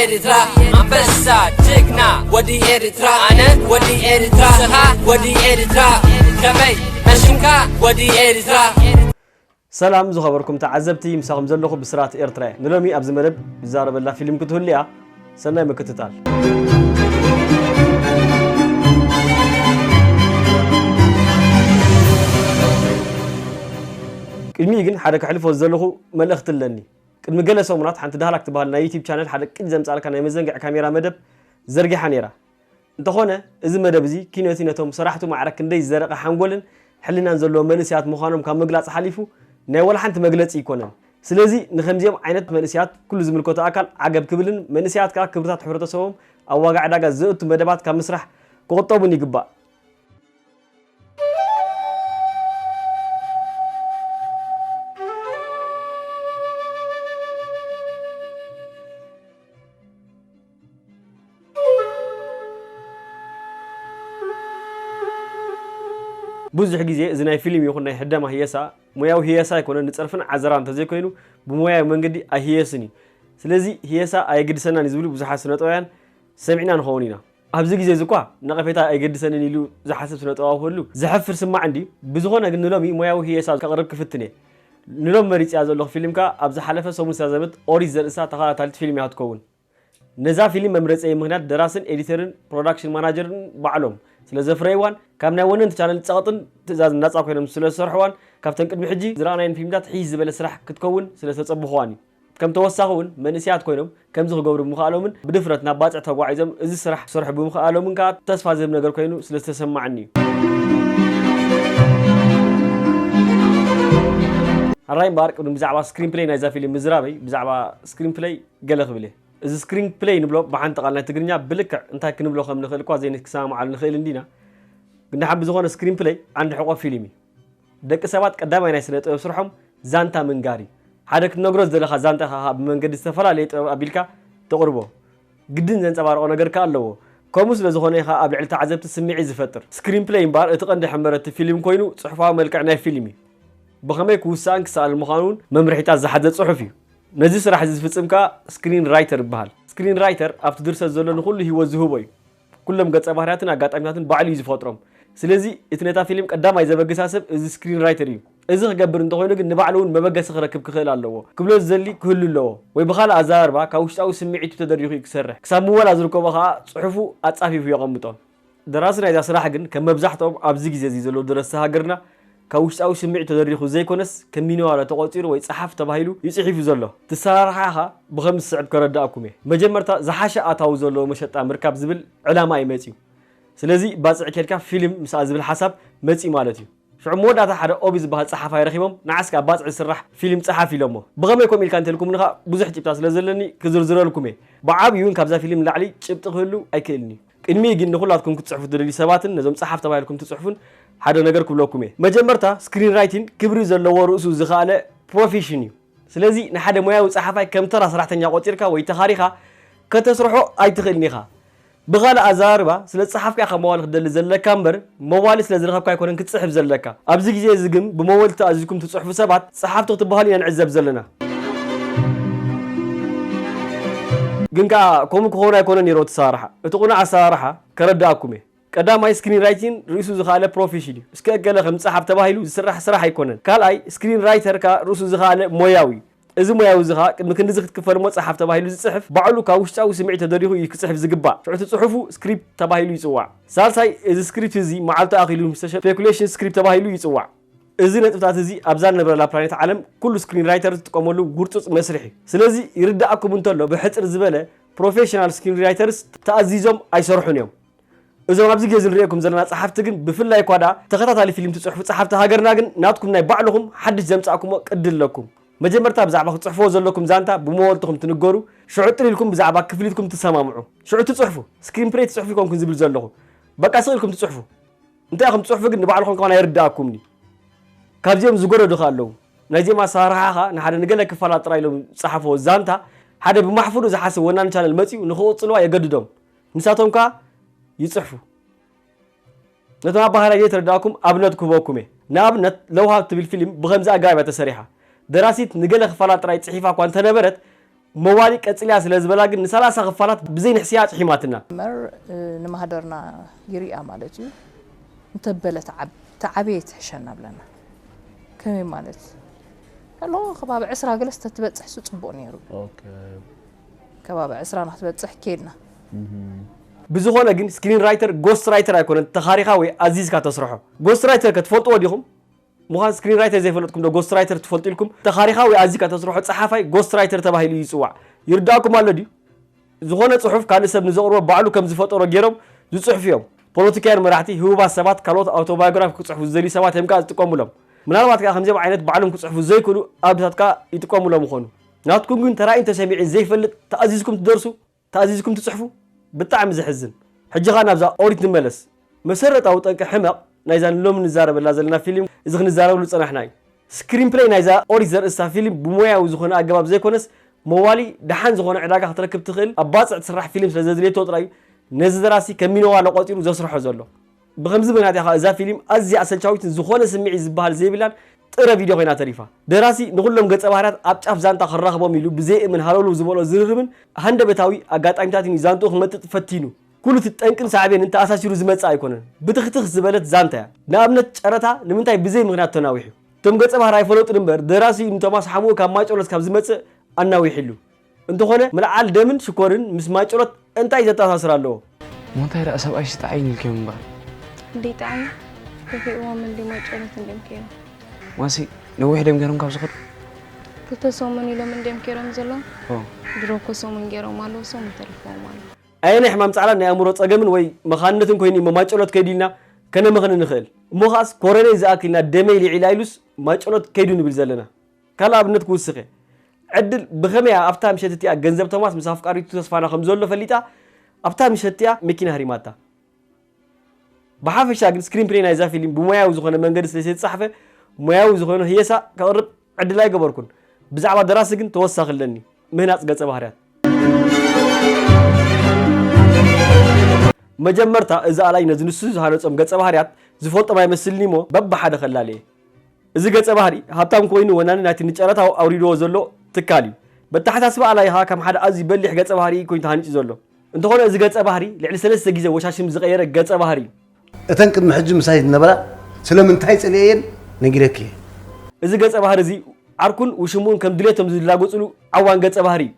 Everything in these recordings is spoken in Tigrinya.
ኤርትራ ኣንበሳ ጅግና ወዲ ኤርትራ ኣነ ወዲ ኤርትራ ስኻ ወዲ ኤርትራ ከመይ መሽምካ ወዲ ኤርትራ ሰላም ዝኸበርኩም ተዓዘብቲ፣ ምሳኹም ዘለኹ ብስራት ኤርትራ እየ። ንሎሚ ኣብዚ መደብ ዝዛረበላ ፊልም ክትህሉ እያ። ሰናይ ምክትታል። ቅድሚኡ ግን ሓደ ከሕልፎ ዘለኹ መልእኽቲ ኣለኒ። ቅድሚ ገለ ሰሙናት ሓንቲ ዳህላክ ትበሃል ናይ ዩቲብ ቻነል ሓደ ቅድ ዘምጻልካ ናይ መዘንግዒ ካሜራ መደብ ዘርጊሓ ነይራ። እንተኾነ፣ እዚ መደብ እዚ ኪኖቲ ነቶም ሰራሕቱ ማዕረ ክንደይ ዝደረቐ ሓንጎልን ሕልናን ዘለዎም መንእሰያት ምዃኖም ካብ ምግላጽ ሓሊፉ ናይ ዋላ ሓንቲ መግለጺ ኣይኮነን። ስለዚ ንኸምዚኦም ዓይነት መንእሰያት ኩሉ ዝምልከቶ ኣካል ዓገብ ክብልን መንእሰያት ከኣ ክብርታት ሕብረተሰቦም ኣብ ዋጋ ዕዳጋ ዘእቱ መደባት ካብ ምስራሕ ክቑጠቡን ይግባእ። ብዙሕ ግዜ እዚ ናይ ፊልም ይኹን ናይ ሕደማ ህየሳ ሞያዊ ህየሳ ኣይኮነን፣ ንጸርፍን ዓዘራን እንተዘይኮይኑ ብሞያዊ መንገዲ ኣይህየስን እዩ። ስለዚ ህየሳ ኣየግድሰናን እዩ ዝብሉ ብዙሓት ስነጥበባውያን ሰሚዕና ንኸውን ኢና። ኣብዚ ግዜ እዚ እኳ ነቐፌታ ኣይገድሰንን ኢሉ ዝሓስብ ስነጥበባዊ ክህሉ ዘሕፍር ስማዕ እንድዩ። ብዝኾነ ግን ንሎሚ ሞያዊ ህየሳ ከቕርብ ክፍትን እየ። ንሎሚ መሪጽያ ዘለኹ ፊልም ከኣ ኣብ ዝሓለፈ ሰሙን ዝተዛዘመት ኦሪት ዘርእስታ ተኸታታሊት ፊልም እያ ክትከውን። ነዛ ፊልም መምረጺየይ ምኽንያት ደራስን ኤዲተርን ፕሮዳክሽን ማናጀርን ባዕሎም ስለ ዘፍረይዋን ካብ ናይ ወነንቲ ቻነል ጸቕጥን ትእዛዝን ናጻ ኮይኖም ስለ ዝሰርሕዋን ካብተን ቅድሚ ሕጂ ዝረኣናየን ፊልምታት ሕይሽ ዝበለ ስራሕ ክትከውን ስለ ዝተጸበኹዋን እዩ። ከም ተወሳኺ እውን መንእሰያት ኮይኖም ከምዚ ክገብሩ ብምኽኣሎምን ብድፍረት ናብ ባጽዕ ተጓዒዞም እዚ ስራሕ ክሰርሑ ብምኽኣሎምን ከኣ ተስፋ ዝህብ ነገር ኮይኑ ስለ ዝተሰማዓኒ እዩ። ሕራይ እምበኣር ቅድሚ ብዛዕባ ስክሪን ፕለይ ናይዛ ፊልም ምዝራበይ ብዛዕባ ስክሪን ፕለይ ገለ ክብል እየ። እዚ ስክሪን ፕለይ ንብሎ ብሓንቲ ቃል ናይ ትግርኛ ብልክዕ እንታይ ክንብሎ ከም ንኽእል እኳ ዘይንክሰማማዓሉ ንኽእል እንዲና። ግን ደሓን ብዝኾነ ስክሪን ፕለይ ዓንዲ ሕቖ ፊልም እዩ። ደቂ ሰባት ቀዳማይ ናይ ስነ ጥበብ ስርሖም ዛንታ ምንጋር እዩ። ሓደ ክትነግሮ ዝደለኻ ዛንታ ኢኻ ብመንገዲ ዝተፈላለየ ጥበብ ኣቢልካ ተቕርቦ። ግድን ዘንጸባርቖ ነገር ከኣ ኣለዎ። ከምኡ ስለ ዝኾነ ኢኻ ኣብ ልዕሊ ተዓዘብቲ ስምዒት ዝፈጥር። ስክሪን ፕለይ እምበኣር እቲ ቀንዲ ሕመረት እቲ ፊልም ኮይኑ ጽሑፋዊ መልክዕ ናይ ፊልም እዩ። ብኸመይ ክውሳእን ክሰኣልን ምዃኑ እውን መምርሒታት ዝሓዘ ጽሑፍ እዩ። ነዚ ስራሕ እዚ ዝፍጽም ከኣ ስክሪን ራይተር ይበሃል። ስክሪን ራይተር ኣብቲ ድርሰት ዘሎ ንኹሉ ህይወት ዝህቦ እዩ። ኩሎም ገጸ ባህርያትን ኣጋጣሚታትን ባዕሉ እዩ ዝፈጥሮም። ስለዚ እቲ ነታ ፊልም ቀዳማይ ዘበግሳ ሰብ እዚ ስክሪን ራይተር እዩ። እዚ ክገብር እንተኾይኑ ግን ንባዕሉ እውን መበገሲ ክረክብ ክኽእል ኣለዎ። ክብሎ ዝደሊ ክህሉ ኣለዎ። ወይ ብኻልእ ኣዘራርባ ካብ ውሽጣዊ ስምዒቱ ተደሪኹ እዩ ክሰርሕ። ክሳብ ምወላ ዝርከቦ ከኣ ጽሑፉ ኣጻፊፉ የቐምጦ። ደራሲ ናይዛ ስራሕ ግን ከም መብዛሕትኦም ኣብዚ ግዜ እዚ ዘለዉ ደረስቲ ሃገርና ካብ ውሽጣዊ ስምዒት ተደሪኹ ዘይኮነስ ከም ሚኒዋረ ተቖጺሩ ወይ ጸሓፍ ተባሂሉ እዩ ጽሒፉ ዘሎ። እቲ ኣሰራርሓኻ ብኸም ዝስዕብ ከረድኣኩም እየ። መጀመርታ ዝሓሸ ኣታዊ ዘለዎ መሸጣ ምርካብ ዝብል ዕላማ እዩ መጺኡ። ስለዚ ባጽዕ ኬድካ ፊልም ምስኣ ዝብል ሓሳብ መጺኡ ማለት እዩ። ሽዑ መወዳእታ ሓደ ኦቢ ዝበሃል ጸሓፋይ ረኺቦም ንዓስ ከኣ ባጽዕ ዝስራሕ ፊልም ጸሓፍ ኢሎሞ። ብኸመይ ከምኡ ኢልካ እንተልኩምኒ ከኣ ብዙሕ ጭብጣ ስለ ዘለኒ ክዝርዝረልኩም እየ። ብዓብዩ እውን ካብዛ ፊልም ንላዕሊ ጭብጢ ክህሉ ኣይክእልን እዩ። ቅድሚኡ ግን ንኹላትኩም ክትጽሕፉ ትደልዩ ሰባትን ነዞም ጸሓፍ ተባሂልኩም ትጽሕፉን ሓደ ነገር ክብለኩም እየ። መጀመርታ ስክሪን ራይቲን ክብሪ ዘለዎ ርእሱ ዝኸኣለ ፕሮፌሽን እዩ። ስለዚ ንሓደ ሞያዊ ጸሓፋይ ከም ተራ ሰራሕተኛ ቆጺርካ ወይ ተኻሪኻ ከተስርሖ ኣይትኽእልን ኢኻ። ብኻልእ ኣዘራርባ ስለ ዝጸሓፍካ ኢኻ መዋሊ ክትደሊ ዘለካ እምበር መዋሊ ስለ ዝረኸብካ ኣይኮነን ክትጽሕፍ ዘለካ። ኣብዚ ግዜ እዚ ግን ብመወልቲ ተኣዚዝኩም ትጽሕፉ ሰባት ጸሓፍቲ ክትበሃሉ ኢና ንዕዘብ ዘለና። ግን ከኣ ከምኡ ክኸውን ኣይኮነን ነይሩ እቲ ኣሰራርሓ። እቲ ቅኑዕ ኣሰራርሓ ከረድኣኩም እየ። ቀዳማይ ስክሪን ራይቲን ርእሱ ዝኸኣለ ፕሮፌሽን እዩ። እስከ እገለ ከም ጸሓፍ ተባሂሉ ዝስራሕ ስራሕ ኣይኮነን። ካልኣይ ስክሪን ራይተር ከኣ ርእሱ ዝኸኣለ ሞያዊ እዩ። እዚ ሞያዊ እዚ ከኣ ቅድሚ ክንድዚ ክትክፈል እሞ ጸሓፍ ተባሂሉ ዝጽሕፍ ባዕሉ ካብ ውሽጣዊ ስምዒት ተደሪኹ እዩ ክጽሕፍ ዝግባእ። ሽዑ እቲ ጽሑፉ ስክሪፕት ተባሂሉ ይጽዋዕ። ሳልሳይ እዚ ስክሪፕት እዚ መዓልቱ ኣኺሉ ምስ ተሸ-፣ ስፔኩሌሽን ስክሪፕት ተባሂሉ ይጽዋዕ። እዚ ነጥብታት እዚ ኣብዛ ንነብረላ ፕላኔት ዓለም ኩሉ ስክሪን ራይተር ዝጥቀመሉ ውርጹጽ መስርሕ እዩ። ስለዚ ይርድኣኩም እንተሎ ብሕጽር ዝበለ ፕሮፌሽናል ስክሪን ራይተርስ ተኣዚዞም ኣይሰርሑን እዮም። እዞም ኣብዚ ግዜ ንርእየኩም ዘለና ጸሓፍቲ ግን ብፍላይ እኳ ደኣ ተኸታታሊ ፊልም ትጽሕፉ ጸሓፍቲ ሃገርና ግን ናትኩም ናይ ባዕልኹም ሓድሽ ዘምጻእኩሞ ቅዲ ኣለኩም። መጀመርታ ብዛዕባ ክትጽሕፍዎ ዘለኩም ዛንታ ብመወልትኹም ትንገሩ፣ ሽዑ ጥር ኢልኩም ብዛዕባ ክፍሊትኩም ትሰማምዑ። ሽዑ ትጽሕፉ። ስክሪን ፕሌይ ትጽሕፉ ኣይኮንኩን ዝብል ዘለኹ። በቃ ስቕ ኢልኩም ትጽሕፉ። እንታይ ኢኹም ትጽሕፉ ግን ንባዕልኹም ከማን ኣይርድኣኩምኒ። ካብዚኦም ዝጎረዱ ከ ኣለዉ። ናይዚኦም ኣሰራርሓ ከኣ ንሓደ ንገለ ክፋላት ጥራይ ኢሎም ዝጸሓፍዎ ዛንታ ሓደ ብማሕፍሩ ዝሓስብ ወናኒ ቻነል መጺኡ ንኽቕጽልዋ የገድዶም። ንሳቶም ከኣ ይጽሕፉ። ነቶም ኣበሃህላይ ዘይተረድኣኩም ኣብነት ክህበኩም እየ። ንኣብነት ለውሃ እትብል ፊልም ብኸምዚ ኣገባብ እያ ተሰሪሓ። ደራሲት ንገለ ክፋላት ጥራይ ጽሒፋ እኳ እንተነበረት መዋሊ ቀጽልያ ስለ ዝበላ ግን ንሰላሳ ክፋላት ብዘይ ንሕስያ ኣጭሒማትና። መር ንማህደርና ይሪኣ ማለት እዩ። እንተበለ ተዓብ- ተዓበየ ትሕሸና ብለና። ከመይ ማለት? ኣሎ ከባቢ ዕስራ ገለስ ተትበጽሕ ሱ ጽቡቕ ነይሩ። ከባቢ ዕስራ ንክትበጽሕ ኬድና። ብዝኾነ ግን ስክሪን ራይተር ጎስት ራይተር ኣይኮነን፣ ተኻሪኻ ወይ ኣዚዝካ ተስርሖ። ጎስት ራይተር ከ ትፈልጥዎ ዲኹም? ምዃን ስክሪን ራይተር ዘይፈለጥኩም ዶ ጎስት ራይተር ትፈልጡ ኢልኩም? ተኻሪኻ ወይ ኣዚዝካ ተስርሖ ጸሓፋይ ጎስት ራይተር ተባሂሉ ይጽዋዕ። ይርዳእኩም ኣሎ ድዩ? ዝኾነ ጽሑፍ ካልእ ሰብ ንዘቕርቦ ባዕሉ ከም ዝፈጠሮ ገይሮም ዝጽሕፉ እዮም። ፖለቲካውያን መራሕቲ፣ ህቡባት ሰባት፣ ካልኦት ኣውቶባዮግራፊ ክጽሕፉ ዝደልዩ ሰባት እዮም ከኣ ዝጥቀሙሎም። ምናልባት ከኣ ከምዚኦም ዓይነት ባዕሎም ክጽሕፉ ዘይክእሉ ኣውድታት ከኣ ይጥቀሙሎም ይኾኑ። ናትኩም ግን ተራእዩን ተሰሚዑን ዘይፈልጥ ተኣዚዝኩም ትደርሱ? ተኣዚዝኩም ትጽሕፉ? ብጣዕሚ ዘሕዝን። ሕጂ ኸኣ ናብዛ ኦሪት ንመለስ። መሰረታዊ ጠንቂ ሕመቕ ናይዛ ንሎሚ ንዛረበላ ዘለና ፊልም እዚ ክንዛረበሉ ዝጸናሕና እዩ። ስክሪን ፕለይ ናይዛ ኦሪት ዘርእስታ ፊልም ብሞያዊ ዝኾነ ኣገባብ ዘይኮነስ መዋሊ ደሓን ዝኾነ ዕዳጋ ክትረክብ ትኽእል ኣብ ባጽዕ ትስራሕ ፊልም ስለ ዘድልየቶ ጥራይ እዩ ነዚ ደራሲ ከም ሚነዋሎ ቆጺሩ ዘስርሖ ዘሎ። ብኸምዚ ምኽንያት እያ ከኣ እዛ ፊልም ኣዝያ ኣሰልቻዊትን ዝኾነ ስምዒት ዝበሃል ዘይብላን ጥረ ቪድዮ ኮይና ተሪፋ። ደራሲ ንኹሎም ገጸ ባህርያት ኣብ ጫፍ ዛንታ ከራኽቦም ኢሉ ብዘየእምን ሃለውለው ዝመልኦ ዝርርብን ሃንደበታዊ ኣጋጣሚታትን እዩ ዛንትኡ ክመጥጥ ፈቲኑ። ኩሉ እቲ ጠንቅን ሳዕቤንን ተኣሳሲሩ ዝመጽእ ኣይኮነን። ብትኽትኽ ዝበለት ዛንታ እያ። ንኣብነት ጨረታ ንምንታይ ብዘይ ምኽንያት ተናዊሑ? እቶም ገጸ ባህሪ ኣይፈለጡን እምበር ደራሲ እዩ ንቶማስ ሓሙኡ ካብ ማይጨሎት ካብ ዝመጽእ ኣናዊሕሉ። እንተኾነ ምልዓል ደምን ሽኮርን ምስ ማይጨሎት እንታይ ዘተኣሳስር ኣለዎ? እሞ እንታይ ደኣ ሰብኣይሲ ጥዓይኒ ኢልክዮም እምበኣር? እንዴ ጣዕሚ ከፊእዎም እንዴ ማይጨሎት እንዴም ከይሮም። ዋሲ ነዊሕ ድዮም ገይሮም ካብ ዝኸዱ? ክልተ ሰሙን ኢሎም እንዴም ከይሮም ዘለዉ? ኦ። ድሮ እኮ ሰሙን ገይሮም ኣለዉ ሰሙን ተሪፍዎም ኣሎ። ኣየናይ ሕማም ጻዕዳን ናይ ኣእምሮ ጸገምን ወይ መኻንነትን ኮይኑ እሞ ማይጨሎት ከይዱ ኢልና ከነመኽኒ ንኽእል? እሞ ኸኣስ ኮረነይ ዝኣክል ኢና ደመይ ልዒላ ኢሉስ ማይጨሎት ከይዱ ንብል ዘለና? ካልእ ኣብነት ክውስኽ እየ። ዕድል ብኸመይ እያ ኣብታ ምሸት እቲኣ ገንዘብ ቶማስ ምስ ኣፍቃሪቱ ተስፋና ከም ዘሎ ፈሊጣ ኣብታ ምሸት እቲኣ መኪና ሃሪማታ? ብሓፈሻ ግን ስክሪን ፕሌይ ናይዛ ፊልም ብሞያዊ ዝኾነ መንገዲ ስለ ዘይተጻሕፈ ሞያዊ ዝኾነ ህየሳ ከቕርብ ዕድል ኣይገበርኩን። ብዛዕባ ደራሲ ግን ተወሳኺ ኣለኒ። ምህናጽ ገጸ ባህርያት። መጀመርታ እዚ ኣላይ ነዚ ንሱ ዝሃነጾም ገጸ ባህርያት ዝፈልጦም ኣይመስልን'ሞ በብሓደ ከላልየ። እዚ ገጸ ባህሪ ሃብታም ኮይኑ ወናኒ ናይቲ ንጨረታ ኣውሪድዎ ዘሎ ትካል እዩ። በተሓሳስባ ኣላይ ኸኣ ከም ሓደ ኣዝዩ በሊሕ ገጸ ባህሪ እዩ ኮይኑ ተሃኒጹ ዘሎ። እንተኾነ እዚ ገጸ ባህሪ ልዕሊ ሰለስተ ግዜ ወሻሽም ዝቐየረ ገጸ ባህሪ እዩ። እተን ቅድሚ ሕጂ ምሳይ ዝነበራ ስለምንታይ ጸሊኤየን ነጊረኪ እየ። እዚ ገጸ ባህሪ እዚ ዓርኩን ውሽምኡን ከም ድሌቶም ዝላገጹሉ ዓዋን ገጸ ባህሪ እዩ።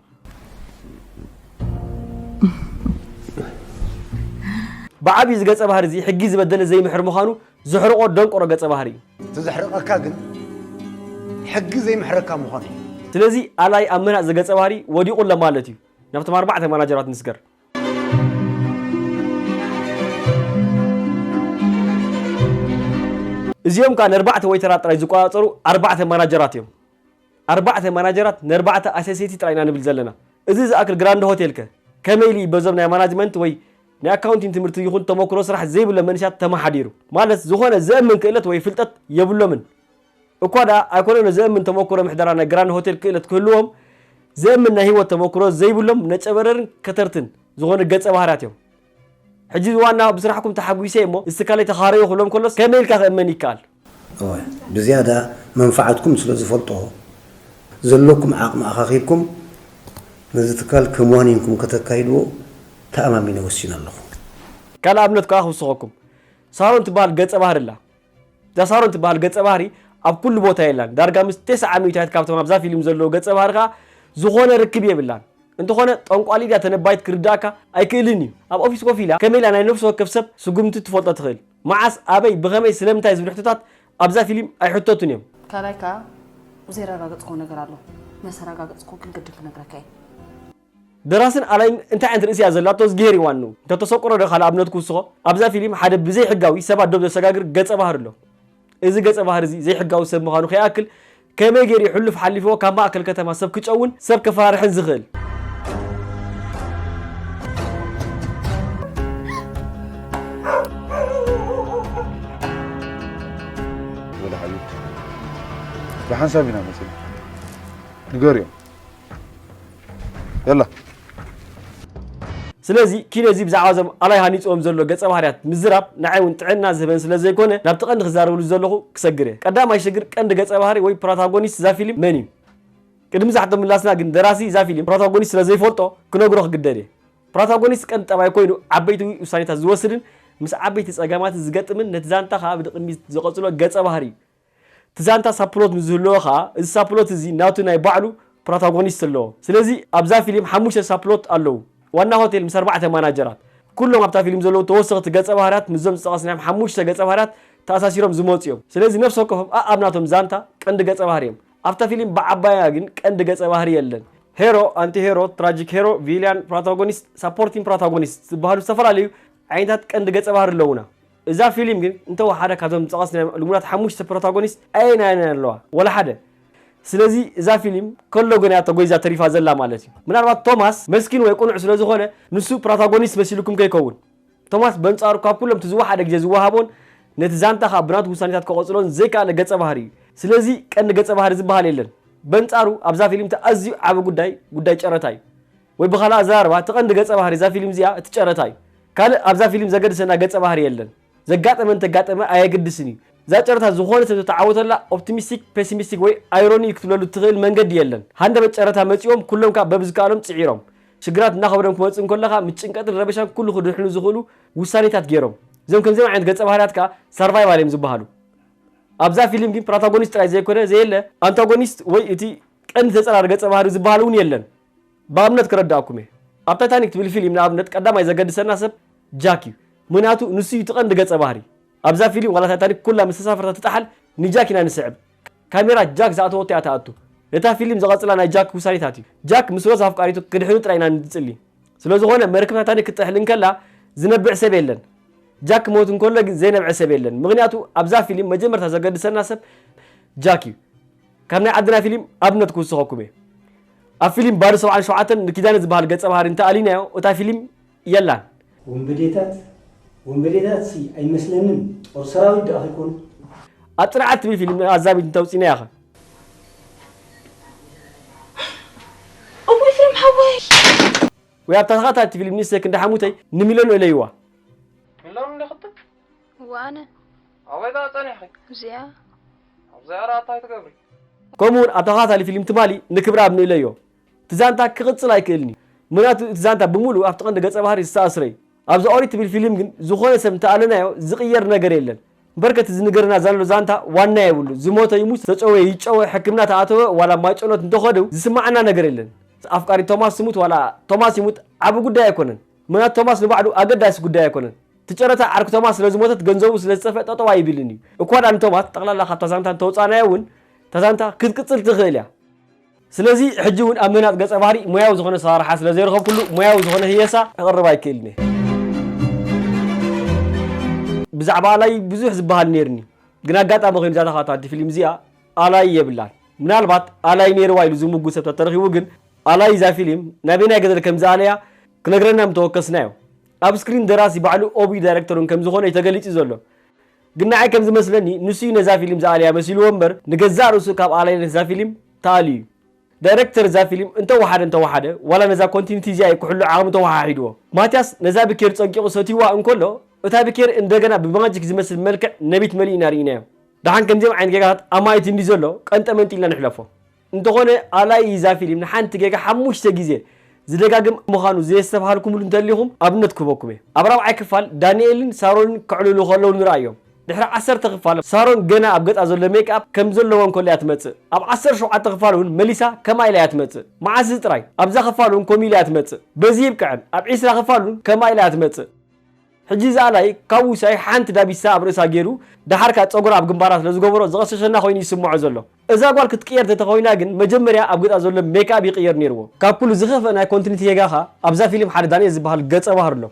ብዓብዩ እዚ ገጸ ባህሪ እዚ ሕጊ ዝበደለ ዘይምሕር ምዃኑ ዘሕርቖ ደንቆሮ ገጸ ባህሪ እዩ። እቲ ዘሕርቐካ ግን ሕጊ ዘይምሕረካ ምዃኑ እዩ። ስለዚ ኣላይ ኣብ ምህናጽ እዚ ገጸ ባህሪ ወዲቑ ኣሎ ማለት እዩ። ናብቶም ኣርባዕተ ማናጀራት ንስገር። እዚኦም ከኣ ነርባዕተ ወይተራት ጥራይ ዝቆጻጸሩ ኣርባዕተ ማናጀራት እዮም። ኣርባዕተ ማናጀራት ነርባዕተ ኣሰሰይቲ ጥራይ ኢና ንብል ዘለና። እዚ ዝኣክል ግራንድ ሆቴል ከ ከመይ ኢሉ እዩ በዞም ናይ ማናጅመንት ወይ ናይ ኣካውንቲንግ ትምህርቲ ይኹን ተመኩሮ ስራሕ ዘይብሎም መንእሰያት ተመሓዲሩ? ማለት ዝኾነ ዘእምን ክእለት ወይ ፍልጠት የብሎምን። እኳ ደኣ ኣይኮነን ዘእምን ተመኩሮ ምሕደራ ናይ ግራንድ ሆቴል ክእለት ክህልዎም፣ ዘእምን ናይ ህይወት ተመኩሮ ዘይብሎም ነጨበረርን ከተርትን ዝኾኑ ገጸ ባህርያት እዮም። ሕጂ ዋና ብስራሕኩም ተሓጒሰ እየ እሞ እዚ ትካለይ ተኻረዩ ክብሎም ከሎስ ከመይ ኢልካ ክእመን ይከኣል? እወ፣ ብዝያዳ መንፍዓትኩም ስለ ዝፈልጦ፣ ዘለኩም ዓቕሚ ኣኻኺብኩም ነዚ ትካል ከም ዋኒንኩም ከተካይድዎ ተኣማሚነ ወሲነ ኣለኹ። ካልእ ኣብነት ከኣ ክውስኸኩም። ሳሮን ትበሃል ገጸ ባህሪ ኣላ። እዛ ሳሮን ትበሃል ገጸ ባህሪ ኣብ ኩሉ ቦታ የላን። ዳርጋ ምስ ተስዓ ሚእታዊት ካብቶም ኣብዛ ፊልም ዘለዉ ገጸ ባህሪ ከኣ ዝኾነ ርክብ የብላን። እንተኾነ ጠንቋሊት ድያ ተነባይት ክርድኣካ ኣይክእልን እዩ። ኣብ ኦፊስ ኮፍ ኢላ ከመይ ኢላ ናይ ነፍሲ ወከፍ ሰብ ስጉምቲ ትፈልጦ ትኽእል? መዓስ፣ ኣበይ፣ ብኸመይ፣ ስለምንታይ ዝብሉ ሕቶታት ኣብዛ ፊልም ኣይሕተቱን እዮም። ካልኣይ ከኣ ዘይረጋገጽክዎ ነገር ኣሎ። ምስ ኣረጋገጽክዎ ግን ግድን ክነግረካ እየ። ደራስን ኣላይን እንታይ ዓይነት ርእሲ እያ ዘላቶ እዝግሄር እዩ ዋንኡ። እንተተሰቁሮ ዶ ካልእ ኣብነት ክውስኾ? ኣብዛ ፊልም ሓደ ብዘይሕጋዊ ሰባት ዶብ ዘሰጋግር ገጸ ባህሪ ኣሎ። እዚ ገጸ ባህሪ እዚ ዘይሕጋዊ ሰብ ምዃኑ ከይኣክል ከመይ ገይሩ እዩ ሕሉፍ ሓሊፍዎ ካብ ማእከል ከተማ ሰብ ክጨውን ሰብ ከፈራርሕን ዝኽእል? ወላ ሓዩ ብሓንሳብ ኢና መጺና ንገርዮም የላ ስለዚ ኪኖ እዚ ብዛዕባ እዞም ኣላይ ሃኒፅዎም ዘሎ ገፀ ባህርያት ምዝራብ ንዓይ እውን ጥዕና ዝህበን ስለ ዘይኮነ ናብቲ ቀንዲ ክዛረበሉ ዝደለኹ ክሰግር እየ። ቀዳማይ ሽግር ቀንዲ ገፀ ባህሪ ወይ ፕሮታጎኒስት እዛ ፊልም መን እዩ? ቅድሚ ዛሕቶ ምላስና ግን ደራሲ እዛ ፊልም ፕሮታጎኒስት ስለ ዘይፈልጦ ክነግሮ ክግደድ እየ። ፕሮታጎኒስት ቀንዲ ጠባይ ኮይኑ ዓበይቲ ውሳኔታት ዝወስድን ምስ ዓበይቲ ጸገማት ዝገጥምን ነቲ ዛንታ ከኣ ብድቕሚት ዝቐጽሎ ገጸ ባህሪ እዩ። እቲ ዛንታ ሳፕሎት ምስ ዝህልዎ ከኣ እዚ ሳፕሎት እዚ ናቱ ናይ ባዕሉ ፕሮታጎኒስት ኣለዎ። ስለዚ ኣብዛ ፊልም ሓሙሽተ ሳፕሎት ኣለዉ። ዋና ሆቴል ምስ ኣርባዕተ ማናጀራት። ኩሎም ኣብታ ፊልም ዘለዉ ተወሰኽቲ ገጸ ባህርያት ምስዞም ዝጠቐስናዮም ሓሙሽተ ገጸ ባህርያት ተኣሳሲሮም ዝመጹ እዮም። ስለዚ ነፍሲ ወከፎም ኣኣብ ናቶም ዛንታ ቀንዲ ገጸ ባህሪ እዮም። ኣብታ ፊልም ብዓባያ ግን ቀንዲ ገጸ ባህሪ የለን። ሄሮ፣ ኣንቲ ሄሮ፣ ትራጂክ ሄሮ፣ ቪልያን፣ ፕሮታጎኒስት፣ ሳፖርቲን ፕሮታጎኒስት ዝበሃሉ ዝተፈላለዩ ዓይነታት ቀንዲ ገጸ ባህሪ ኣለዉና። እዛ ፊልም ግን እንተወሓደ ካብዞም ዝጠቐስናዮም ልሙዳት ሓሙሽተ ፕሮታጎኒስት ኣየናየን ኣለዋ? ወላ ሓደ። ስለዚ እዛ ፊልም ከሎ ጎና እያ ተጎይዛ ተሪፋ ዘላ ማለት እዩ። ምናልባት ቶማስ መስኪን ወይ ቅኑዕ ስለ ዝኾነ ንሱ ፕሮታጎኒስት መሲልኩም ከይከውን። ቶማስ በንጻሩ ካብ ኩሎም እቲ ዝወሓደ ግዜ ዝወሃቦን ነቲ ዛንታ ከኣ ብናቱ ውሳኔታት ከቐጽሎን ዘይከኣለ ገጸ ባህሪ እዩ። ስለዚ ቀንዲ ገጸ ባህሪ ዝበሃል የለን። በንጻሩ ኣብዛ ፊልም እቲ ኣዝዩ ዓቢ ጉዳይ፣ ጉዳይ ጨረታ እዩ። ወይ ብኻልእ ኣዘራርባ እቲ ቀንዲ ገጸ ባህሪ እዛ ፊልም እዚኣ እቲ ጨረታ እዩ። ካልእ ኣብዛ ፊልም ዘገድሰና ገጸ ባህሪ የለን። ዘጋጠመ እንተጋጠመ ኣየግድስን እዩ። እዛ ጨረታ ዝኾነ ሰብ ተተዓወተላ ኦፕቲሚስቲክ፣ ፔሲሚስቲክ ወይ ኣይሮኒ ክትብለሉ እትኽእል መንገዲ የለን። ሃንደበት ጨረታ መጺኦም ኩሎም ከኣ በብዝከኣሎም ጽዒሮም። ሽግራት እናኸበዶም ክመጽእ እንከሎ ከኣ ምስ ጭንቀትን ረበሻን ኩሉ ክድሕኑ ዝኽእሉ ውሳኔታት ገይሮም። እዞም ከምዚኦም ዓይነት ገጸ ባህርያት ከኣ ሰርቫይቫል እዮም ዝበሃሉ። ኣብዛ ፊልም ግን ፕሮታጎኒስት ጥራይ ዘይኮነ ዘየለ ኣንታጎኒስት ወይ እቲ ቀንዲ ተጸራሪ ገጸ ባህሪ ዝበሃል እውን የለን። ብኣብነት ክረዳእኩም እየ። ኣብ ታይታኒክ ትብል ፊልም ንኣብነት ቀዳማይ ዘገድሰና ሰብ ጃክ እዩ። ምኽንያቱ ንሱ እዩ እቲ ቀንዲ ገጸ ባህሪ። ኣብዛ ፊልም ዋላ ታይታኒክ ኩላ ምስ ተሳፈርታ ትጠሓል ንጃክ ኢና ንስዕብ። ካሜራ ጃክ ዝኣተወቶ እያ ትኣቱ። ነታ ፊልም ዘቐጽላ ናይ ጃክ ውሳኔታት እዩ። ጃክ ምስ ሮዝ ኣፍቃሪቱ ክድሕኑ ጥራይ ኢና ንጽሊ። ስለ ዝኾነ መርከብ ታይታኒክ ክትጥሕል እንከላ ዝነብዕ ሰብ የለን። ጃክ ክሞት እንከሎ ግን ዘይነብዐ ሰብ የለን። ምኽንያቱ ኣብዛ ፊልም መጀመርታ ዘገድሰና ሰብ ጃክ እዩ። ካብ ናይ ዓድና ፊልም ኣብነት ክውስኸኩም እየ። ኣብ ፊልም ባዶ ሰብዓን ሸውዓተን ንኪዳነ ዝበሃል ገጸ ባህሪ እንተኣሊናዮ እታ ፊልም የላን። ወንበዴታት፣ ወንበዴታትሲ ኣይመስለንን፣ ጦር ሰራዊት ደኣ ከይኮኑ። ኣብ ጽንዓት ትብል ፊልም ኣዛቢት እንተውጺናያ ኸ? እሞ ኤፍሬም ሓወይ! ወይ ኣብታ ተኸታታሊት ፊልም ንሰይ ክንዲ ሓሙተይ ንሚልዮን እለይዋ። ሚልዮን እንደ ክልተ? እወ ኣነ። ኣበይ ደኣ ጸኒሕኺ? እዚኣ። ኣብዛ ያራ እንታይ ትገብሪ? ከምኡ እውን ኣብ ተኸታታሊ ፊልም ትማሊ ንክብረኣብ ንእለዮ። እቲ ዛንታ ክቕጽል ኣይክእልን እዩ። ምኽንያቱ እቲ ዛንታ ብምሉኡ ኣብቲ ቀንዲ ገጸ ባህሪ ዝተኣስረ እዩ። ኣብዛ ኦሪት ትብል ፊልም ግን ዝኾነ ሰብ እንተኣለናዮ ዝቕየር ነገር የለን። እምበር ከቲ ዝንገረና ዘሎ ዛንታ ዋና የብሉ። ዝሞተ ይሙት፣ ዝተጨወየ ይጨወ፣ ሕክምና ተኣተወ ዋላ ማይጨሎት እንተኸዱ ዝስማዓና ነገር የለን። ኣፍቃሪ ቶማስ ትሙት ዋላ ቶማስ ይሙት ዓቢ ጉዳይ ኣይኮነን። ምኽንያቱ ቶማስ ንባዕሉ ኣገዳሲ ጉዳይ ኣይኮነን። እቲ ጨረታ ዓርኪ ቶማስ ስለ ዝሞተት ገንዘቡ ስለ ዝጠፍአ ጠጠው ኣይብልን እዩ። እኳ ደኣ ንቶማስ ጠቕላላ ካብታ ዛንታ እንተውጻእናዮ እውን እታ ዛንታ ክትቅጽል ትኽእል እያ። ስለዚ ሕጂ እውን ኣብ ምህናጽ ገጸ ባህሪ ሞያዊ ዝኾነ ኣሰራርሓ ስለ ዘይረኸብኩሉ ሞያዊ ዝኾነ ህየሳ ከቕርብ ኣይክእልን እየ። ብዛዕባ ኣላይ ብዙሕ ዝበሃል ነይርኒ፣ ግን ኣጋጣሚ ኮይኑ እዛ ተኸታቲት ፊልም እዚኣ ኣላይ የብላን። ምናልባት ኣላይ ነይርዋ ኢሉ ዝምጉት ሰብ ተተረኺቡ ግን ኣላይ እዛ ፊልም ናበየናይ ገደል ከም ዝኣለያ ክነግረና ምተወከስናዮ። ኣብ ስክሪን ደራሲ ባዕሉ ኦቢ ዳይሬክተር እውን ከም ዝኾነ እዩ ተገሊጹ ዘሎ። ግን ንዓይ ከም ዝመስለኒ ንሱ እዩ ነዛ ፊልም ዝኣለያ መሲልዎ እምበር ንገዛእ ርእሱ ካብ ኣላይነት እዛ ፊልም ተኣልዩ እዩ። ዳይሬክተር እዛ ፊልም እንተወሓደ እንተወሓደ ዋላ ነዛ ኮንቲኒቲ እዚኣ እዩ ክሕሉ ዓቕሚ ተወሓሒድዎ። ማትያስ ነዛ ብኬር ጸንቂቑ ሰትይዋ እንከሎ እታ ብኬር እንደገና ብማጂክ ዝመስል መልክዕ ነቢት መሊእና ርኢናዮ። ደሓን ከምዚኦም ዓይነት ጌጋታት ኣማኢት እንዲ ዘሎ ቀንጠመንጢ ኢልና ንሕለፎ። እንተኾነ ኣላይ እዛ ፊልም ንሓንቲ ጌጋ ሓሙሽተ ግዜ ዝደጋግም ምዃኑ ዘየስተብሃልኩምሉ እንተሊኹም ኣብነት ክህበኩም እየ። ኣብ ራብዓይ ክፋል ዳንኤልን ሳሮንን ከዕልሉ ከለዉ ንርኣዮም። ድሕሪ ዓሰርተ ክፋል ሳሮን ገና ኣብ ገጻ ዘሎ ሜክኣፕ ከም ዘለዎ እንከሎ እያ ትመጽእ። ኣብ ዓሰርተ ሸውዓተ ክፋል እውን መሊሳ ከምኣ ኢላ እያ ትመጽእ። መዓስ እዚ ጥራይ ኣብዛ ክፋል እውን ከምኡ ኢላ እያ ትመጽእ። በዚ ይብቅዐን። ኣብ ዒስራ ክፋል እውን ከምኣ ኢላ እያ ትመጽእ። ሕጂ እዚ ኣላይ ካብ ውሳይ ሓንቲ ዳቢሳ ኣብ ርእሳ ገይሩ ደሓር ከኣ ጸጉራ ኣብ ግንባራ ስለ ዝገበሮ ዝቐሸሸና ኮይኑ ይስምዖ ዘሎ። እዛ ጓል ክትቅየር ተተኾይና ግን መጀመርያ ኣብ ገጻ ዘሎ ሜክኣፕ ይቕየር ነይርዎ። ካብ ኩሉ ዝኸፍአ ናይ ኮንቲኒቲ ጌጋ ከኣ ኣብዛ ፊልም ሓደ ዳንኤል ዝበሃል ገጸ ባህሪ ኣሎ።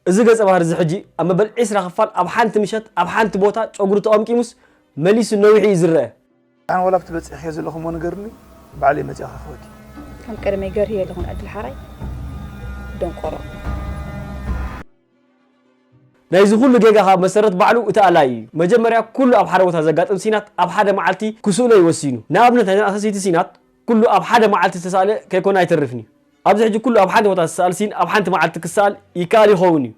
እዚ ገጸ ባህሪ እዚ ሕጂ ኣብ መበል ዒስራ ክፋል ኣብ ሓንቲ ምሸት ኣብ ሓንቲ ቦታ ጨጉሩ ተቐምቂሙስ መሊሱ ነዊሑ እዩ ዝረአ። ኣነ ዋላ ኣብቲ በጺሕክዮ ዘለኹ እሞ ንገርኒ፣ ባዕለይ መጺኣ ከፍወኪ። ከም ቀደመይ ገርህየ ኣለኹ ንዕድል ሓራይ ደንቆሮ። ናይዚ ኩሉ ጌጋ ካብ መሰረት ባዕሉ እቲ ኣላይ እዩ። መጀመርያ ኩሉ ኣብ ሓደ ቦታ ዘጋጥም ሲናት ኣብ ሓደ መዓልቲ ክስእሎ እዩ ወሲኑ። ንኣብነት ናይዘን ኣሳሰይቲ ሲናት ኩሉ ኣብ ሓደ መዓልቲ ዝተሳእለ ከይኮነ ኣይተርፍን እዩ። ኣብዚ ሕጂ ኩሉ ኣብ ሓደ ቦታ ዝሰኣል ሲን ኣብ ሓንቲ መዓልቲ ክሰኣል ይከኣል ይኸውን እዩ።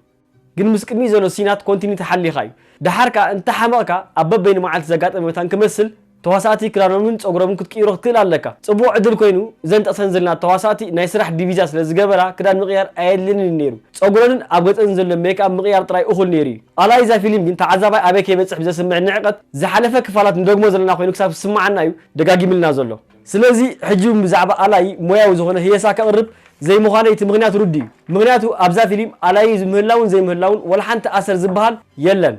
ግን ምስ ቅድሚኡ ዘሎ ሲናት ኮንቲኒቲ ሓሊኻ እዩ። ደሓር ከኣ እንተሓመቕካ ኣብ በበይኑ መዓልቲ ዘጋጠመ መታን ክመስል ተዋሳእቲ ክዳኖምን ጸጉሮምን ክትቅይሮ ክትክእል ኣለካ። ጽቡቕ ዕድል ኮይኑ፣ እዘን ጠቕሰን ዘለና ተዋሳእቲ ናይ ስራሕ ዲቪዛ ስለ ዝገበራ፣ ክዳን ምቕያር ኣየድልየንን ነይሩ። ጸጉረንን ኣብ ገጸን ዘሎ ሜክኣፕ ምቕያር ጥራይ እኹል ነይሩ እዩ። ኣላዪ እዛ ፊልም ግን፣ ተዓዛባይ ኣበይ ከይበጽሕ ብዘስምዕ ንዕቀት፣ ዝሓለፈ ክፋላት ንደግሞ ዘለና ኮይኑ ክሳብ ዝስምዓና እዩ ደጋጊምልና ዘሎ። ስለዚ፣ ሕጂ እውን ብዛዕባ ኣላዪ ሞያዊ ዝኾነ ህየሳ ከቕርብ ዘይምዃነይ እቲ ምኽንያት ርዱእ እዩ። ምኽንያቱ፣ ኣብዛ ፊልም ኣላዪ ምህላውን ዘይምህላውን ዋላ ሓንቲ ኣሰር ዝበሃል የለን።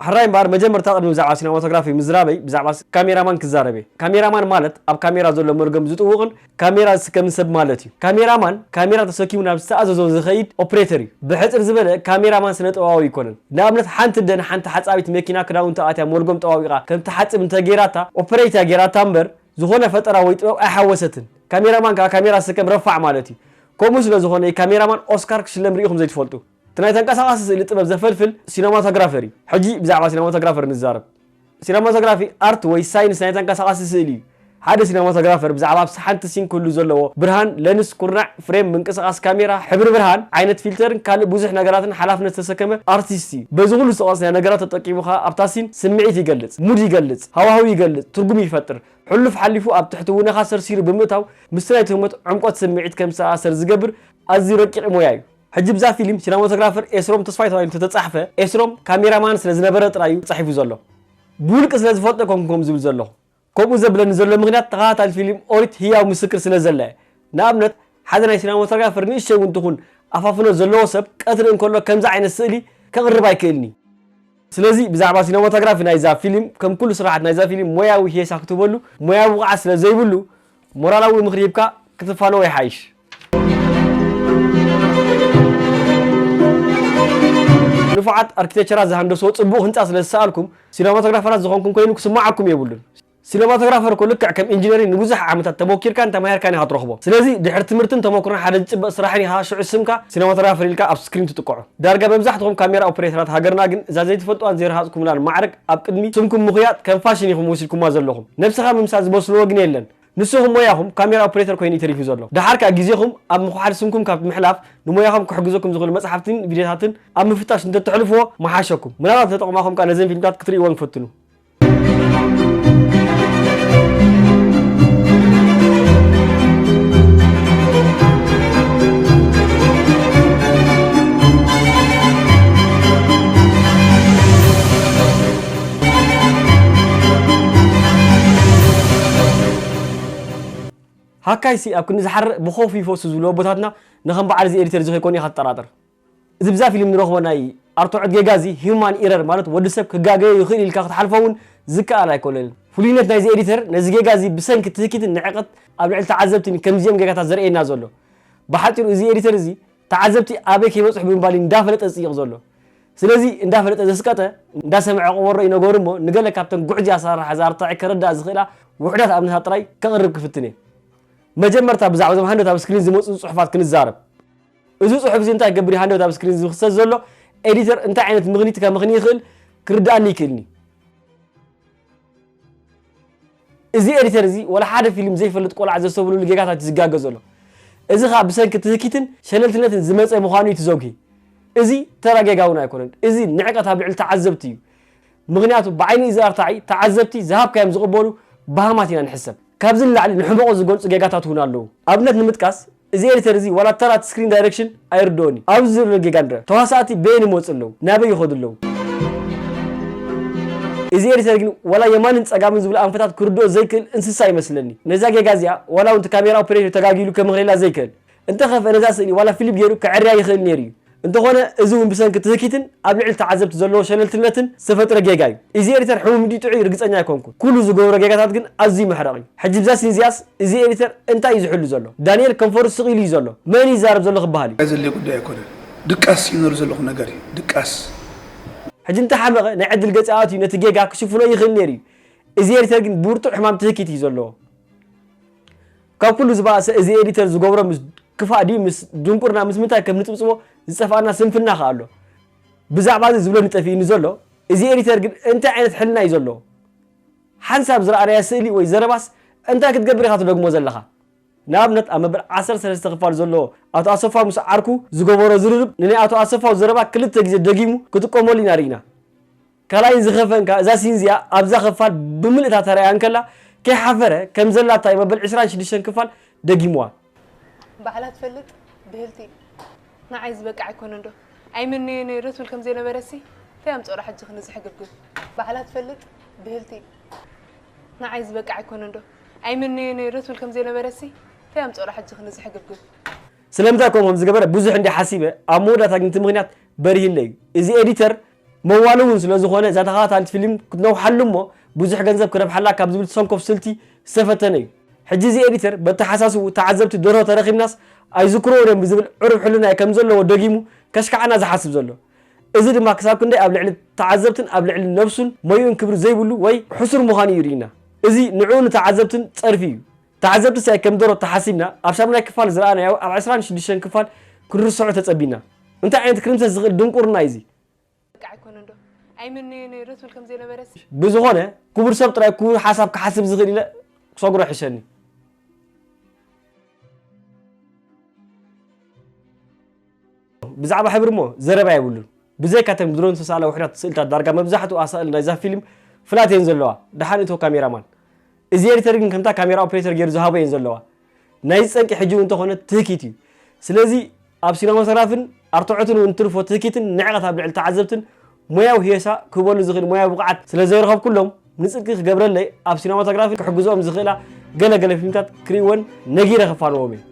ሕራይ እምበኣር፣ መጀመርታ ቅድሚ ብዛዕባ ሲነማቶግራፊ ምዝራበይ፣ ብዛዕባ ስ-፣ ካሜራማን ክዛረብ እየ። ካሜራማን ማለት ኣብ ካሜራ ዘሎ መርገም ዝጥውቕን ካሜራ ዝስከምን ሰብ ማለት እዩ። ካሜራማን ካሜራ ተሰኪሙ ናብ ዝተኣዘዞ ዝኸይድ ኦፕሬተር እዩ። ብሕጽር ዝበለ፣ ካሜራማን ስነ ጥበባዊ ኣይኮነን። ንኣብነት፣ ሓንቲ ኣደ ንሓንቲ ሓጻቢት መኪና ክዳውንቲ ኣትያ መርገም ጠዋዊቓ ከም ትሓጽብ እንተገይራታ፣ ኦፕሬት እያ ገይራታ እምበር፣ ዝኾነ ፈጠራ ወይ ጥበብ ኣይሓወሰትን። ካሜራማን ከኣ ካሜራ ዝስከም ረፋዕ ማለት እዩ። ከምኡ ስለ ዝኾነ፣ ካሜራማን ኦስካር ክሽለም ርኢኹም ዘይትፈልጡ። እቲ ናይ ተንቀሳቓሲ ስእሊ ጥበብ ዘፈልፍል ሲነማቶግራፈር እዩ። ሕጂ ብዛዕባ ሲነማቶግራፈር ንዛረብ። ሲነማቶግራፊ ኣርት ወይ ሳይንስ ናይ ተንቀሳቓሲ ስእሊ እዩ። ሓደ ሲነማቶግራፈር ብዛዕባ ኣብ ሓንቲ ሲን ክህሉ ዘለዎ ብርሃን፣ ለንስ፣ ኩርናዕ፣ ፍሬም፣ ምንቅስቓስ ካሜራ፣ ሕብሪ ብርሃን፣ ዓይነት ፊልተርን ካልእ ብዙሕ ነገራትን ሓላፍነት ዝተሰከመ ኣርቲስት እዩ። በዚ ኩሉ ዝተቐስነ ነገራት ተጠቂሙ ከኣ ኣብታ ሲን ስምዒት ይገልጽ፣ ሙድ ይገልጽ፣ ሃዋህው ይገልጽ፣ ትርጉም ይፈጥር። ሕሉፍ ሓሊፉ ኣብ ትሕቲ ውነኻ ሰርሲሩ ብምእታው ምስቲ ናይቲ ህሞት ዕምቆት ስምዒት ከም ዝተኣሳሰር ዝገብር ኣዝዩ ረቂቕ ሞያ እዩ። ሕጂ ብዛ ፊልም ሲነማቶግራፈር ኤስሮም ተስፋይ ተባሂሉ እንተተጻሕፈ፣ ኤስሮም ካሜራማን ስለ ዝነበረ ጥራይ እዩ ተጻሒፉ ዘሎ። ብውልቂ ስለ ዝፈልጦ ኣይኮንኩን ከምኡ ዝብል ዘለኹ። ከምኡ ዘብለኒ ዘሎ ምኽንያት፣ ተኸታታሊ ፊልም ኦሪት ህያው ምስክር ስለ ዘላ እያ። ንኣብነት፣ ሓደ ናይ ሲነማቶግራፈር ንእሽተይ እውን ትኹን ኣፋፍኖ ዘለዎ ሰብ፣ ቀትሪ እንከሎ ከምዚ ዓይነት ስእሊ ከቕርብ ኣይክእልን እዩ። ስለዚ ብዛዕባ ሲነማቶግራፊ ናይዛ ፊልም፣ ከም ኩሉ ስራሓት ናይዛ ፊልም ሞያዊ ሄሳ ክትህበሉ ሞያዊ ብቕዓት ስለ ዘይብሉ፣ ሞራላዊ ምኽሪ ሂብካ ክትፋነዎ ይሓይሽ። ንፉዓት ኣርኪቴክቸራት ዝሃንደስዎ ጽቡቕ ህንጻ ስለ ዝሰኣልኩም፣ ሲነማቶግራፈራት ዝኾንኩም ኮይኑ ክስምዓኩም የብሉን። ሲነማቶግራፈር እኮ ልክዕ ከም ኢንጂነሪንግ ንብዙሕ ዓመታት ተሞኪርካን ተማሂርካን ኢኻ ትረኽቦ። ስለዚ ድሕሪ ትምህርትን ተሞክሮን ሓደ ዝጭበጥ ስራሕን ኢኻ ሽዑ ስምካ ሲነማቶግራፈር ኢልካ ኣብ ስክሪን ትጥቅዖ። ዳርጋ መብዛሕትኹም ካሜራ ኦፕሬተራት ሃገርና ግን እዛ ዘይትፈልጥዋን ዘይረሃጽኩምላን ማዕረግ ኣብ ቅድሚ ስምኩም ምኽያጥ ከም ፋሽን ኢኹም ወሲድኩማ ዘለኹም። ነብስኻ ምምሳል ዝበስልዎ ግን የለን። ንስኹም ሞያኹም ካሜራ ኦፕሬተር ኮይኑ እዩ ተሪፉ ዘሎ። ደሓር ከኣ ግዜኹም ኣብ ምኹሓል ስምኩም ካብ ምሕላፍ ንሞያኹም ክሕግዘኩም ዝኽእሉ መጽሓፍትን ቪድዮታትን ኣብ ምፍታሽ እንተተሕልፍዎ ምሓሸኩም። ምናልባት ተጠቕማኹም ከኣ ነዘን ፊልምታት ክትርእይወን ፈትኑ። ሃካይሲ ኣብ ክንዲ ዝሓርእ ብኸውፊ ይፈሱ ዝብሉ ኣቦታትና፣ ንኸም በዓል እዚ ኤዲተር እዚ ከይኮኑ ኢኻ ትጠራጠር። እዚ ብዛ ፊልም ንረኽቦ ናይ ኣርትዖት ጌጋ እዚ ሂዩማን ኢረር፣ ማለት ወዲ ሰብ ክጋገዮ ይኽእል ኢልካ ክትሓልፎ እውን ዝከኣል ኣይኮነን። ፍሉይነት ናይዚ ኤዲተር ነዚ ጌጋ እዚ ብሰንኪ ትህኪትን ንዕቀት ኣብ ልዕሊ ተዓዘብትን እዩ ከምዚኦም ጌጋታት ዘርእየና ዘሎ። ብሓጺሩ እዚ ኤዲተር እዚ ተዓዘብቲ ኣበይ ከይበጽሑ ብምባል እዩ እንዳፈለጠ ዝጽይቕ ዘሎ። ስለዚ እንዳፈለጠ ዘስቀጠ እንዳሰምዐ ቆበሮ እዩ ነገሩ እሞ፣ ንገለ ካብተን ጉዕዚ ኣሰራርሓ እዛ ኣርታዒ ከረድኣ ዝኽእላ ውሑዳት ኣብነታት ጥራይ ከቕርብ ክፍትን እየ። መጀመርታ ብዛዕባ እዞም ሃንደት ኣብ ስክሪን ዝመጹ ጽሑፋት ክንዛረብ። እዚ ጽሑፍ እዚ እንታይ ክገብር እዩ ሃንደት ኣብ ስክሪን ዝኽሰት ዘሎ? ኤዲተር እንታይ ዓይነት ምኽኒት ከመኽኒ ይኽእል ክርድኣኒ ይክእልኒ። እዚ ኤዲተር እዚ ዋላ ሓደ ፊልም ዘይፈልጥ ቆልዓ ዘስተብህሉሉ ጌጋታት እዩ ዝጋገ ዘሎ። እዚ ኸኣ ብሰንኪ ትህኪትን ሸለልትነትን ዝመጸ ምዃኑ እዩ እቲ ዘጉሂ። እዚ ተራ ጌጋ እውን ኣይኮነን። እዚ ንዕቀት ኣብ ልዕሊ ተዓዘብቲ እዩ። ምኽንያቱ ብዓይኒ እዚ ኣርታዒ ተዓዘብቲ ዝሃብካዮም ዝቕበሉ በሃማት ኢና ንሕሰብ። ካብዚ ንላዕሊ ንሕመቖ ዝገልጹ ጌጋታት እውን ኣለዉ። ኣብነት ንምጥቃስ፣ እዚ ኤዲተር እዚ ዋላ ተራ እቲ ስክሪን ዳይሬክሽን ኣይርድኦን እዩ። ኣብዚ ዘሎ ጌጋ ንረ። ተዋሳእቲ በየን ይመጹ ኣለዉ? ናበይ ይኸዱ ኣለዉ? እዚ ኤዲተር ግን ዋላ የማንን ጸጋምን ዝብሉ ኣንፈታት ክርድኦ ዘይክእል እንስሳ ይመስለኒ። ነዛ ጌጋ እዚኣ ዋላ እውን እቲ ካሜራ ኦፕሬተር ተጋጊሉ ከምህረላ ዘይክእል። እንተኸፍአ ነዛ ስእሊ ዋላ ፍሊፕ ገይሩ ከዐርያ ይኽእል ነይሩ እዩ። እንተኾነ፣ እዚ እውን ብሰንኪ ትህኪትን ኣብ ልዕሊ ተዓዘብቲ ዘለዎ ሸለልትነትን ዝተፈጥረ ጌጋ እዩ። እዚ ኤዲተር ሕሙም ድዩ ጥዑይ ርግጸኛ ኣይኮንኩን። ኩሉ ዝገብሮ ጌጋታት ግን ኣዝዩ መሕረቕ እዩ። ሕጂ ብዛ ሲን እዚኣስ እዚ ኤዲተር እንታይ እዩ ዝሕሉ ዘሎ? ዳንኤል ከንፈሩ ስቕ ኢሉ እዩ ዘሎ። መን እዩ ይዛረብ ዘሎ ክበሃል እዩ። ዘድልዮ ጉዳይ ኣይኮነን። ድቃስ እዩ ነሩ ዘለኹ ነገር እዩ። ድቃስ። ሕጂ እንተሓመቐ ናይ ዕድል ገጺ ኣትዩ ነቲ ጌጋ ክሽፍኖ ይኽእል ነይሩ እዩ። እዚ ኤዲተር ግን ብብርቱዕ ሕማም ትህኪት እዩ ዘለዎ። ካብ ኩሉ ዝበኣሰ እዚ ኤዲተር ዝገብሮ ምስ ክፋእ ድዩ ምስ ድንቁርና ምስ ምንታይ ከም ንጽብጽቦ ዝጠፍኣና ስንፍና ከኣ ኣሎ። ብዛዕባ እዚ ዝብለኒ ጠፊእኒ ዘሎ፣ እዚ ኤዲተር ግን እንታይ ዓይነት ሕልና እዩ ዘለዎ? ሓንሳብ ዝረኣናያ ስእሊ ወይ ዘረባስ እንታይ ክትገብር ኢኻ ትደግሞ ዘለኻ? ንኣብነት ኣብ መበል ዓሰርተ ሰለስተ ክፋል ዘለዎ ኣቶ ኣሰፋ ምስ ዓርኩ ዝገበሮ ዝርርብ ንናይ ኣቶ ኣሰፋው ዘረባ ክልተ ግዜ ደጊሙ ክጥቀመሉ ኢና ርኢና። ካልኣይን ዝኸፍአን ከኣ እዛ ሲን እዚኣ ኣብዛ ክፋል ብምልእታ ተራእያ እንከላ ከይሓፈረ ከም ዘላታ እዩ መበል ዕስራን ሽዱሽተን ክፋል ደጊምዋ። ባዕላ ትፈልጥ ብህልቲ ንዓይ ዝበቅዕ ኣይኮነን ዶ? ኣይምነዮ ነይረ ትብል ከም ዘይነበረሲ እንታይ ኣምጸኦ ሕጂ ክንዚ ሕግብግብ? ባዕላ ትፈልጥ ብህልቲ ንዓይ ዝበቅዕ ኣይኮነን ዶ? ኣይምነዮ ነይረ ትብል ከም ዘይነበረሲ እንታይ ኣምጸኦ ሕጂ ክንዚ ሕግብግብ? ስለምንታይ ከምኡ ከም ዝገበረ ብዙሕ እንዲ ሓሲበ ኣብ መወዳእታ ግን እቲ ምኽንያት በሪህለይ እዩ። እዚ ኤዲተር መዋሉ እውን ስለ ዝኾነ እዛ ተኸታታሊት ፊልም ክትነውሓሉ እሞ ብዙሕ ገንዘብ ክረብሓላ ካብ ዝብል ሰንኮፍ ስልቲ ዝተፈተነ እዩ። ሕጂ እዚ ኤዲተር በተሓሳስቡ ተዓዘብቲ ደርሆ ተረኺብናስ ኣይዝክርዎን እዮም ብዝብል ዕሩብ ሕልናይ ከም ዘለዎ ደጊሙ ከሽካዓና ዝሓስብ ዘሎ። እዚ ድማ ክሳብ ክንደይ ኣብ ልዕሊ ተዓዘብትን ኣብ ልዕሊ ነብሱን ሞይኡን ክብሪ ዘይብሉ ወይ ሕሱር ምዃኑ እዩ ርኢና። እዚ ንዕኡ ንተዓዘብትን ጸርፊ እዩ። ተዓዘብቲ ሳይ ከም ደሮ ተሓሲብና ኣብ ሻሙናይ ክፋል ዝረኣናዮ ኣብ ዕስራን ሽዱሽተን ክፋል ክንርስዖ ተጸቢና። እንታይ ዓይነት ክርምሰስ ዝኽእል ድንቁርና እዩ እዚ? በቃ ኣይኮነን ዶ? ኣይምነዮ ነይረ ትብል ከም ዘይነበረሲ። ብዝኾነ ክቡር ሰብ ጥራይ ክቡር ሓሳብ ክሓስብ ዝኽእል ኢለ ክሰግሮ ይሕሸኒ። ብዛዕባ ሕብሪ እሞ ዘረባ የብሉን። ብዘይካ እተን ብድሮን ዝተሳእላ ውሑዳት ስእልታት ዳርጋ መብዛሕትኡ ኣሳእል ናይዛ ፊልም ፍላት እየን ዘለዋ። ደሓን እቶ ካሜራማን። እዚ ኤዲተር ግን ከምታ ካሜራ ኦፕሬተር ገይሩ ዝሃቦ እየን ዘለዋ። ናይዚ ጸንቂ ሕጂ እውን እንተኾነ ትህኪት እዩ። ስለዚ ኣብ ሲነማቶግራፍን ኣርትዖትን እውን ትርፎ ትህኪትን ንዕቐት ኣብ ልዕሊ ተዓዘብትን ሞያዊ ህየሳ ክህበሉ ዝኽእል ሞያዊ ብቕዓት ስለ ዘይረኸብኩሎም፣ ንጽድቂ ክገብረለይ ኣብ ሲነማቶግራፊ ክሕግዝኦም ዝኽእላ ገለ ገለ ፊልምታት ክርእይወን ነጊረ ከፋንዎም እየ።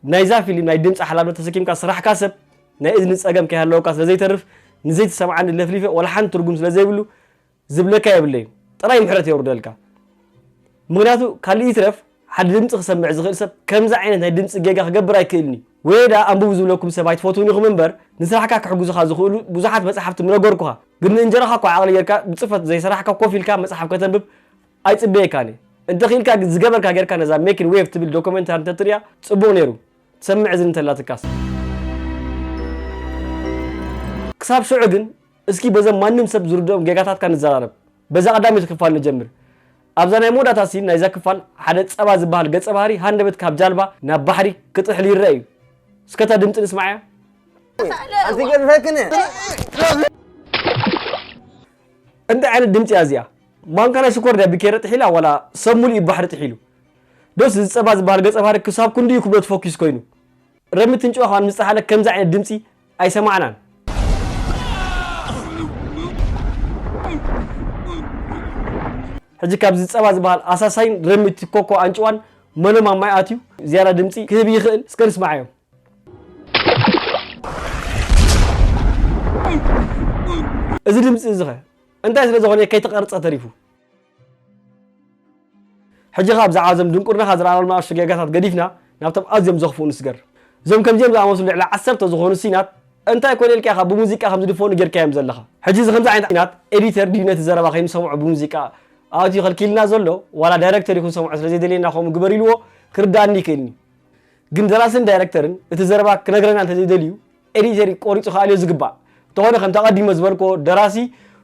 ናይዛ ፊልም ናይ ድምፂ ሓላፍነት ተሰኪምካ ስራሕካ ሰብ ናይ እዝኒ ፀገም ከይሃለወካ ስለ ዘይተርፍ ንዘይተሰምዓኒ ለፍሊፈ ዋላ ሓንቲ ትርጉም ስለ ዘይብሉ ዝብለካ የብለይን። ጥራይ ምሕረት የውርደልካ። ምኽንያቱ ካልእ ይትረፍ ሓደ ድምፂ ክሰምዕ ዝኽእል ሰብ ከምዚ ዓይነት ናይ ድምፂ ጌጋ ክገብር ኣይክእልን እዩ። ወይ ደኣ ኣንብቡ ዝብለኩም ሰብ ኣይትፈትዉን ኢኹም እምበር ንስራሕካ ክሕግዙኻ ዝኽእሉ ብዙሓት መፅሓፍቲ ምነገርኩኻ። ግን ንእንጀራኻ እኳ ዓቕሊ ጌርካ ብፅፈት ዘይሰራሕካ ኮፍ ኢልካ መፅሓፍ ከተንብብ ኣይፅበየካን እየ። እንተኽኢልካ ግን ዝገበርካ ጌርካ ነዛ ሜክን ዌቭ ትብል ዶክመንታሪ እንተትርእያ ፅቡቕ ነይሩ። ትሰምዕ እዝኒ እንተላትካስ። ክሳብ ሽዑ ግን እስኪ በዞም ማንም ሰብ ዝርድኦም ጌጋታትካ ንዘራረብ። በዛ ቀዳመይቲ ክፋል ንጀምር። ኣብዛ ናይ መወዳእታ ሲን ናይዛ ክፋል ሓደ ጸባ ዝበሃል ገጸ ባህሪ ሃንደበት ካብ ጃልባ ናብ ባሕሪ ክጥሕል ይረአ እዩ። እስከ እታ ድምጺ ንስማዓያ። ኣዝገርፈክን። እንታይ ዓይነት ድምጺ እያ እዚኣ? ማንካ ናይ ሽኮር ድያ ቢኬረ ጥሒላ ዋላ ሰብ ሙሉእ እዩ ባሕሪ ጥሒሉ? ዶስ እዚ ጸባ ዝበሃል ገጸ ባህሪ ክሳብ ክንድዩ ክብደቱ ፈኪስ ኮይኑ? ረሚትን ጭዋ ከማን ምስ ጸሓለ ከምዚ ዓይነት ድምጺ ኣይሰማዕናን። ሕጂ ካብዚ ጸባ ዝበሃል ኣሳሳይን ረሚቲ ኮኮ ኣንጭዋን መኖም ኣብ ማይ ኣትዩ ዝያዳ ድምጺ ክህብ ይኽእል? እስከ ንስማዓዮ። እዚ ድምጺ እዚ ኸ እንታይ ስለ ዝኾነ ከይተቐርጸ ተሪፉ? ሕጂ ኸኣ ብዛዕባ እዞም ድንቁርናኻ ዝረኣናሎም ንኣሽቱ ጌጋታት ገዲፍና ናብቶም ኣዝዮም ዘኽፍኡ ንስገር። እዞም ከምዚኦም ዝኣመሰሉ ልዕሊ ዓሰርተ ዝኾኑ ሲናት እንታይ ኮነ ኢልካ ኢኻ ብሙዚቃ ከም ዝድፈኑ ጌርካዮም ዘለኻ? ሕጂ እዚ ከምዚ ዓይነት ሲናት ኤዲተር ድዩ ነቲ ዘረባ ከይንሰምዖ ብሙዚቃ ኣእትዩ ከልኪልና ዘሎ ዋላ ዳይረክተር እዩ ክንሰምዖ ስለ ዘይደልየና ከምኡ ግበር ኢልዎ ክርድኣኒ ይክእልኒ። ግን ደራስን ዳይረክተርን እቲ ዘረባ ክነግረና እንተዘይደልዩ ኤዲተር እዩ ቆሪጹ ክኣልዮ ዝግባእ። እንተኾነ ከምቲ ኣቐዲመ ዝበልክዎ ደራሲ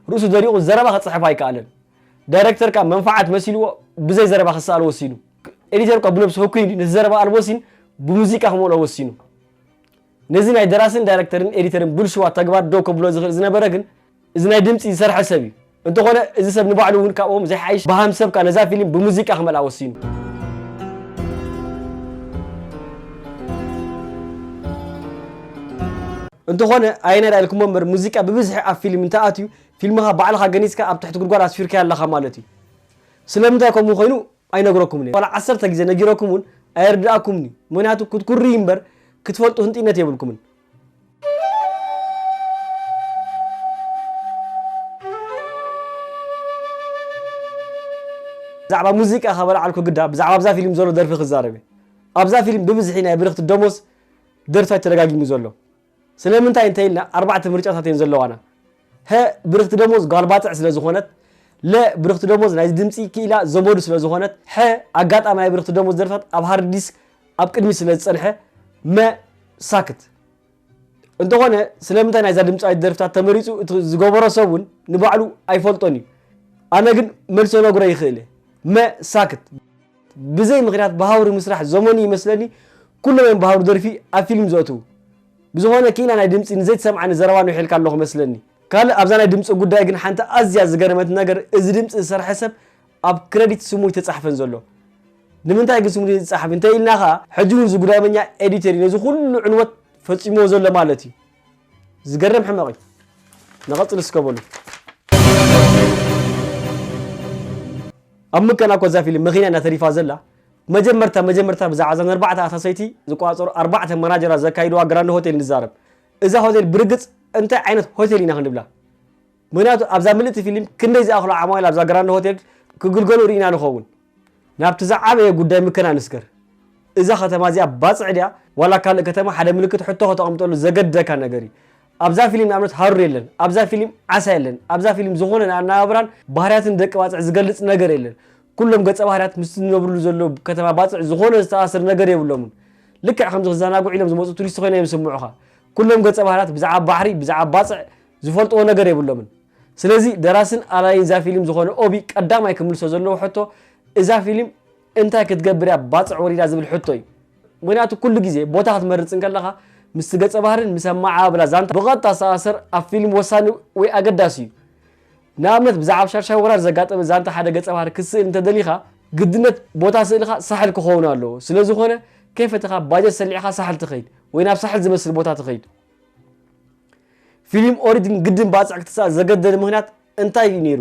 ርእሱ ደሪቑ ዘረባ ክጽሕፍ ኣይከኣለን። ዳይረክተር ከኣ መንፍዓት መሲልዎ ብዘይ ዘረባ ክሰኣል ወሲኑ። ኤዲተር እኳ ብነብሱ ህኩይ እንድዩ ነቲ ዘረባ ኣልቦ ሲን ብሙዚቃ ክመልኦ ወሲኑ። ነዚ ናይ ደራስን ዳይረክተርን ኤዲተርን ብልሽዋት ተግባር ደው ከብሎ ዝኽእል ዝነበረ ግን እዚ ናይ ድምጺ ዝሰርሐ ሰብ እዩ። እንተኾነ እዚ ሰብ ንባዕሉ እውን ካብኦም ዘይሓይሽ በሃም ሰብ ከኣ ነዛ ፊልም ብሙዚቃ ክመልኣ ወሲኑ። እንተኾነ ኣየናይ ደኣ ኢልኩሞ እምበር ሙዚቃ ብብዝሒ ኣብ ፊልም እንተኣትዩ ፊልምኻ ባዕልኻ ገኒጽካ ኣብ ትሕቲ ጉድጓድ ኣስፊርካዮ ኣለኻ ማለት እዩ። ስለምንታይ ከምኡ ኮይኑ ኣይነግረኩምን እየ። ዋላ ዓሰርተ ግዜ ነጊረኩም እውን ኣየርድኣኩምን እዩ። ምኽንያቱ ክትኩርዩ እምበር ክትፈልጡ ህንጢነት የብልኩምን። ብዛዕባ ሙዚቃ ካብ ኣልዓልኩ ግዳ ብዛዕባ ኣብዛ ፊልም ዘሎ ደርፊ ክዛረብ እየ። ኣብዛ ፊልም ብብዝሒ ናይ ብርኽቲ ደሞዝ ደርፍታት ተደጋጊሙ ዘሎ። ስለምንታይ እንተ ኢልና ኣርባዕተ ምርጫታት እየን ዘለዋና። ሀ ብርኽቲ ደሞዝ ጓል ባጽዕ ስለ ዝኾነት፣ ለ ብርኽቲ ደሞዝ ናይ ድምጺ ክኢላ ዘመዱ ስለ ዝኾነት፣ ሐ ኣጋጣሚ ናይ ብርኽቲ ደሞዝ ደርፍታት ኣብ ሃርድ ዲስክ ኣብ ቅድሚ ስለ ዝጸንሐ መሳክት። እንተኾነ ስለምንታይ ናይዛ ድምጻዊት ደርፍታት ተመሪጹ እቲ ዝገበሮ ሰብ እውን ንባዕሉ ኣይፈልጦን እዩ። ኣነ ግን መልሲ ነግሮ ይኽእል እየ። መሳክት። ብዘይ ምኽንያት ብሃውሪ ምስራሕ ዘመኑ ይመስለኒ። ኩሎም እዮም ብሃውሪ ደርፊ ኣብ ፊልም ዘእትዉ። ብዝኾነ ኪኢላ ናይ ድምጺ ንዘይትሰምዓኒ ዘረባ ንውሒልካ ኣለኹ መስለኒ። ካልእ ኣብዛ ናይ ድምጺ ጉዳይ ግን ሓንቲ ኣዝያ ዝገረመት ነገር፣ እዚ ድምጺ ዝሰርሐ ሰብ ኣብ ክረዲት ስሙ ኣይተጻሕፈን ዘሎ። ንምንታይ ግን ስሙ ዘይተጻሕፍ እንተ ኢልና ኸኣ፣ ሕጂ እውን እዚ ጉዳመኛ ኤዲተር እዩ ነዚ ኩሉ ዕንወት ፈጺምዎ ዘሎ ማለት እዩ። ዝገርም ሕመቕ እዩ። ንቐጽል እስከ በሉ። ኣብ ምከና እኮ እዛ ፊልም መኺና ኢና ተሪፋ ዘላ። መጀመርታ መጀመርታ ብዛዕባ እዘን ኣርባዕተ ኣሳሰይቲ ዝቆጻጸሩ ኣርባዕተ ማናጀራት ዘካይድዋ ግራንድ ሆቴል ንዛረብ። እዛ ሆቴል ብርግጽ እንታይ ዓይነት ሆቴል ኢና ክንብላ? ምኽንያቱ ኣብዛ ምልእቲ ፊልም ክንደይ ዝኣኽሉ ዓማዊል ኣብዛ ግራንድ ሆቴል ክግልገሉ ርኢና ንኸውን። ናብቲ ዝዓበየ ጉዳይ ምከና ንስገር። እዛ ከተማ እዚኣ ባጽዕ ድያ ዋላ ካልእ ከተማ ሓደ ምልክት ሕቶ ከተቐምጠሉ ዘገድደካ ነገር እዩ። ኣብዛ ፊልም ንኣብነት ሃሩር የለን፣ ኣብዛ ፊልም ዓሳ የለን፣ ኣብዛ ፊልም ዝኾነ ንኣነባብራን ባህርያትን ደቂ ባጽዕ ዝገልጽ ነገር የለን። ኩሎም ገጸ ባህርያት ምስቲ ዝነብርሉ ዘሎ ከተማ ባጽዕ ዝኾነ ዝተኣሳሰር ነገር የብሎምን። ልክዕ ከምዚ ክዘናግዑ ኢሎም ዝመጹ ቱሪስት ኮይኖም እዮም ዝስምዑኻ። ኩሎም ገጸ ባህርያት ብዛዕባ ባሕሪ፣ ብዛዕባ ባጽዕ ዝፈልጥዎ ነገር የብሎምን። ስለዚ ደራስን ኣላይን እዛ ፊልም ዝኾነ ኦቢ ቀዳማይ ክምልሶ ዘለዎ ሕቶ፣ እዛ ፊልም እንታይ ክትገብር እያ ባጽዕ ወሪዳ ዝብል ሕቶ እዩ። ምኽንያቱ ኩሉ ግዜ ቦታ ክትመርጽ እንከለኻ ምስቲ ገጸ ባህርን ምስ ኣመዓባብላ ዛንታ ብቐጥታ ዝተኣሳሰር ኣብ ፊልም ወሳኒ ወይ ኣገዳሲ እዩ። ንኣብነት ብዛዕባ ሻድሻይ ወራር ዘጋጠመ ዛንታ ሓደ ገጸ ባህሪ ክትስእል እንተደሊኻ ግድነት ቦታ ስእልኻ ሳሕል ክኸውን ኣለዎ። ስለ ዝኾነ ከይፈተኻ ባጀት ሰሊዕኻ ሳሕል ትኸይድ ወይ ናብ ሳሕል ዝመስል ቦታ ትኸይድ። ፊልም ኦሪት ግን ግድን ባጽዕ ክትስኣል ዘገደደ ምኽንያት እንታይ እዩ ነይሩ?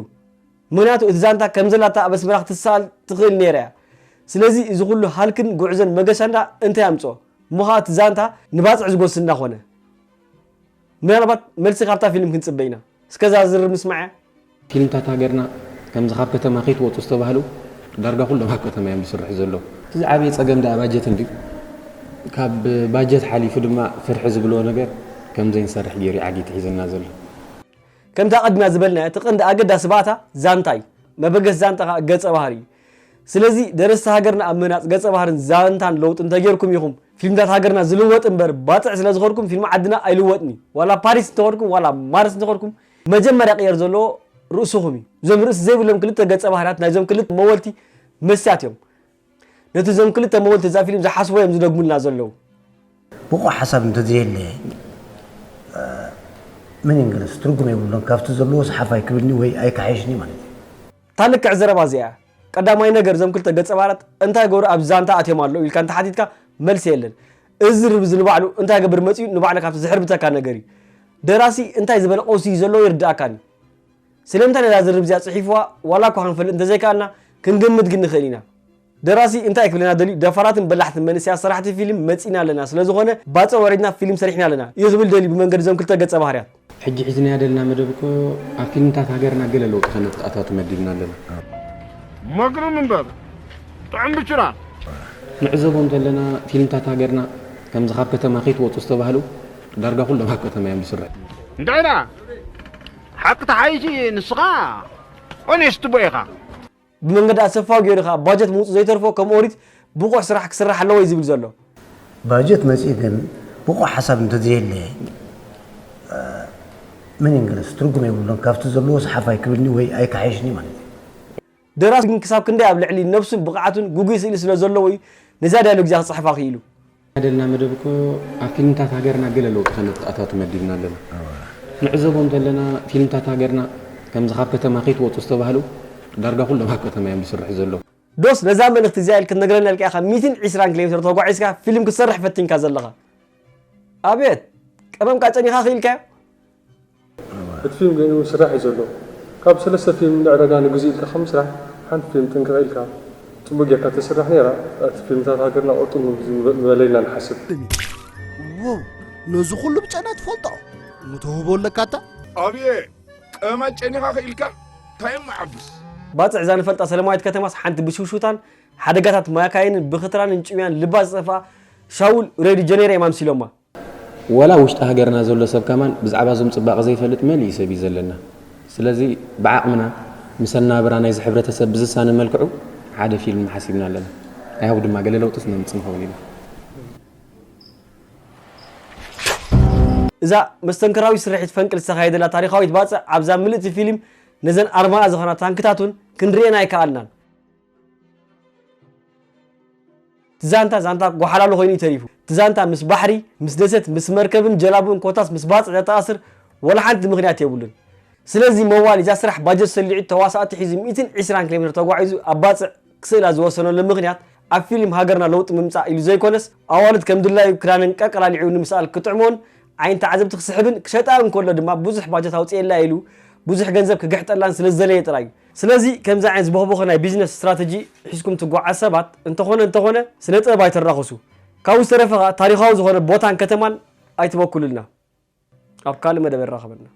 ምኽንያቱ እቲ ዛንታ ከም ዘላታ ኣብ ኣስመራ ክትስኣል ትኽእል ነይራ እያ። ስለዚ እዚ ኩሉ ሃልክን ጉዕዞን መገሻ እንዳ እንታይ ኣምጽኦ? እሞ ኸኣ እቲ ዛንታ ንባጽዕ ዝጎስና ኾነ። ምናልባት መልሲ ካብታ ፊልም ክንጽበ ኢና። እስከ እዛ ዝርርብ ንስማዕያ። ፊልምታት ሃገርና ከምዚ ካብ ከተማ ከይትወጹ ዝተባህሉ ዳርጋ ኩሎም ኣብ ከተማ እዮም ዝስርሑ ዘለዉ። እቲ ዝዓበየ ጸገም ደኣ ባጀት እንድዩ። ካብ ባጀት ሓሊፉ ድማ ፍርሒ ዝብልዎ ነገር ከም ዘይንሰርሕ ገይሩ እዩ ዓጊቱ ሒዝና ዘሎ። ከምቲ ኣቐዲምና ዝበልናዮ እቲ ቀንዲ ኣገዳሲ ባእታ ዛንታ እዩ። መበገሲ ዛንታ ኸኣ ገጸ ባህሪ እዩ። ስለዚ ደረስቲ ሃገርና ኣብ ምህናጽ ገጸ ባህርን ዛንታን ለውጢ እንተጌርኩም ኢኹም ፊልምታት ሃገርና ዝልወጥ እምበር ባጽዕ ስለ ዝኾንኩም ፊልም ዓድና ኣይልወጥን እዩ። ዋላ ፓሪስ እንተኾንኩም ዋላ ማርስ እንተኾንኩም መጀመርያ ቅየር ዘለዎ ርእስኹም እዩ። እዞም ርእሲ ዘይብሎም ክልተ ገጸ ባህርያት ናይዞም ክልተ መወልቲ መስትያት እዮም። ነቲ እዞም ክልተ መወልቲ እዛ ፊልም ዝሓስቦ እዮም ዝደግሙልና ዘለዉ። ብቑዕ ሓሳብ እንተዘየለ ምን እንግለስ ትርጉም የብሉን። ካብቲ ዘለዎ ዝሓፍ ኣይክብልኒ ወይ ኣይከሓይሽኒ ማለት እዩ። እታ ልክዕ ዘረባ እዚኣ እያ። ቀዳማይ ነገር እዞም ክልተ ገጸ ባህርያት እንታይ ገሩ ኣብ ዛንታ ኣትዮም ኣለዉ ኢልካ እንተሓቲትካ መልሲ የለን። እዚ ዝርርብ እዚ ንባዕሉ እንታይ ገብር መጺኡ ንባዕሉ ካብቲ ዝሕርብተካ ነገር እዩ። ደራሲ እንታይ ዝበለ ቀውሲ እዩ ዘለዎ ይርድኣካን እዩ። ስለምንታይ ነዛ ዝርርብ እዚኣ ጽሒፍዋ ዋላ እኳ ክንፈልጥ እንተዘይከኣልና ክንግምት ግን ንኽእል ኢና። ደራሲ እንታይ ክብለና ደልዩ ደፋራትን በላሕትን መንእሰያት ሰራሕቲ ፊልም መጺና ኣለና ስለዝኾነ ባጽዕ ወሪድና ፊልም ሰሪሕና ኣለና እዩ ክብል ደልዩ ብመንገዲ እዞም ክልተ ገጸ ባህርያት። ሕጂ ሒዝናያ ደለና መደብ እኮ ኣብ ፊልምታት ሃገርና ገለ ለውጢ ከነተኣታቱ መዲብና ኣለና። መግርም እምበር ጥዑም ብችራ። ንዕዘቦ እንተለና ፊልምታት ሃገርና ከምዚ ካብ ከተማ ከይትወፁ ዝተባህሉ ዳርጋ ኩሎም ኣብ ከተማ እዮም ዝስርሑ። እንታይ ደኣ ሓቂ ተሓይሲ ንስኻ ኦኔስት ቦ ኢኻ። ብመንገዲ ኣሰፋው ገይሩ ኸኣ ባጀት ምውፁ ዘይተርፎ ከም ኦሪት ብቑሕ ስራሕ ክስራሕ ኣለዎ እዩ ዝብል ዘሎ። ባጀት መፂኡ ግን ብቑሕ ሓሳብ እንተዘየለ ምን እንግለስ ትርጉም የብሉን ካብቲ ዘለዎ ዝሓፍ ኣይክብልኒ ወይ ኣይከሓይሽኒ ማለት እዩ። ደራሲ ግን ክሳብ ክንደይ ኣብ ልዕሊ ነብሱን ብቕዓቱን ግጉይ ስእሊ ስለ ዘለዎ እዩ ነዛ ዳያሎግ እዚኣ ክጽሕፋ ክኢሉ። ደልና መደብ እኮ ኣብ ፊልምታት ሃገርና ገለ ለውጢ ከነተኣታቱ መዲብና ኣለና። ንዕዘቦ እንተለና ፊልምታት ሃገርና ከምዚ ካብ ከተማ ከይትወፁ ዝተባህሉ ዳርጋ ኩሎም ኣብ ከተማ እዮም ዝስርሑ ዘለዉ። ዶስ ነዛ መልእኽቲ እዚኣ ኢል ክትነግረና ኢልካ ኢኻ ሚእትን ዕስራን ኪሎ ሜትር ተጓዒዝካ ፊልም ክትሰርሕ ፈቲንካ ዘለኻ? ኣቤት ቀመምካ ጨኒኻ ክኢልካዮ? እቲ ፊልም ገይሩ ስራሕ እዩ ዘሎ። ካብ ሰለስተ ፊልም ንዕዳጋ ንግዝኡ ኢልካ ካብ ምስራሕ ሓንቲ ፊልም ጥንቅቕ ኢልካ ጽቡቕ ጌርካ ተስርሕ ነይራ እቲ ፊልምታት ሃገርና ቅርጥም ምበለ ኢልና ንሓስብ። ዎው ነዚ ኩሉ ብጨና ትፈልጦ ምተውህቦ ኣለካ እታ ኣብየ ቀመማት ጨኒኻ ክኢልካ እንታይ እሞ ዓብስ ባጽዕ እዛ ንፈልጣ ሰለማዊት ከተማስ ሓንቲ ብሽውሽውታን ሓደጋታት ማካይንን ብኽትራንን ጭውያን ልባ ዝጠፍኣ ሻውል ሬዲ ጀኔራ እዮም ኣምሲሎማ። ወላ ውሽጢ ሃገርና ዘሎ ሰብ ከማን ብዛዕባ እዞም ጽባቐ ዘይፈልጥ መሊኡ ሰብ እዩ ዘለና። ስለዚ ብዓቕምና ምስ ኣነባብራ ናይዚ ሕብረተሰብ ብዝሳነ መልክዑ ሓደ ፊልም ሓሲብና ኣለና። I hope ድማ ገለ ለውጥስ ነምጽእ ንኸውን ኢና። እዛ መስተንክራዊ ስርሒት ፈንቅል ዝተኻየደላ ታሪኻዊት ባጽዕ ኣብዛ ምልእቲ ፊልም ነዘን ኣርማኣ ዝኾና ታንክታት እውን ክንርእየን ኣይከኣልናን። እቲ ዛንታ ዛንታ ጓሓላሉ ኮይኑ እዩ ተሪፉ። እቲ ዛንታ ምስ ባሕሪ፣ ምስ ደሴት፣ ምስ መርከብን ጀላቡን ኮታስ ምስ ባጽዕ ዘተኣስር ወላ ሓንቲ ምኽንያት የብሉን። ስለዚ መዋሊ እዛ ስራሕ ባጀት ሰሊዑ ተዋሳእቲ ሒዙ ሚእትን ዕስራን ኪሎ ሜትር ተጓዒዙ ኣብ ባጽዕ ክስእላ ዝወሰነሉ ምኽንያት ኣብ ፊልም ሃገርና ለውጢ ምምጻእ ኢሉ ዘይኮነስ ኣዋልድ ከም ድላዩ ክዳነን ቀቅላሊዑ ንምስኣል ክጥዕሞን ዓይኒ ተዓዘብቲ ክስሕብን ክሸጣ እንከሎ ድማ ብዙሕ ባጀት ኣውፅኤላ ኢሉ ብዙሕ ገንዘብ ክግሕጠላን ስለ ዝደለየ ጥራይ እዩ። ስለዚ ከምዚ ዓይነት ዝበህበኸ ናይ ቢዝነስ ስትራተጂ ሒዝኩም ትጓዓዝ ሰባት እንተኾነ እንተኾነ ስነ ጥበብ ኣይተራኽሱ። ካብኡ ዝተረፈ ከዓ ታሪኻዊ ዝኾነ ቦታን ከተማን ኣይትበኩሉልና። ኣብ ካልእ መደብ የራኽበና።